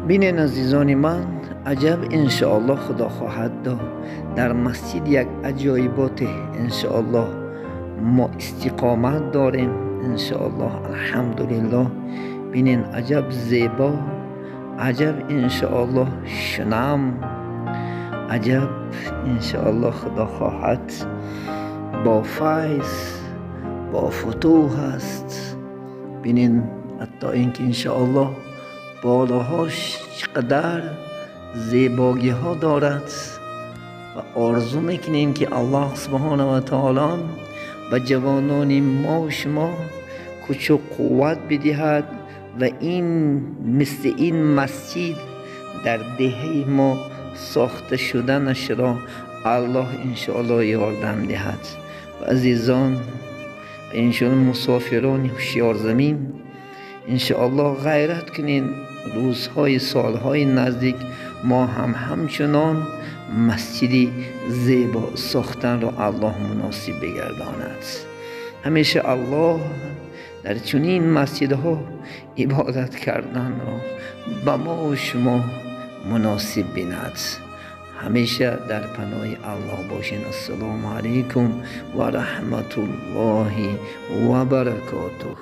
Бинен, азизони ман, аҷаб, иншоаллоҳ, худо хоҳад дод, дар масҷид як аҷоиботе, иншоаллоҳ, мо истиқомат дорем, иншоаллоҳ, алҳамдулиллоҳ. Бинен, аҷаб зебо, аҷаб, иншоаллоҳ, шунам, аҷаб, иншоаллоҳ, худо хоҳад, бо файз, бо футуҳ аст. Бинен, ҳатто инки, иншоаллоҳ, болоҳош чӣ қадар зебогиҳо дорад. Ва орзу мекунем, ки Аллоҳ субҳона ва таоло ба ҷавонони мо шумо кӯчу қувват бидиҳад ва ин мисли ин масҷид дар деҳаи мо сохта шуданашро Аллоҳ, иншоаллоҳ, ёрдам диҳад. Ва азизон, иншоаллоҳ, мусофирони ҳушёрзамин, иншоаллоҳ, ғайрат кунед. Рӯзҳои солҳои наздик мо ҳам ҳамчунон масҷиди зебо сохтанро Аллоҳ муносиб бигардонад. Ҳамеша Аллоҳ дар чунин масҷидҳо ибодат карданро ба мо шумо муносиб бинад. Ҳамеша дар паноҳи Аллоҳ бошед. Ассалому алайкум ва раҳматуллоҳи ва баракотуҳ.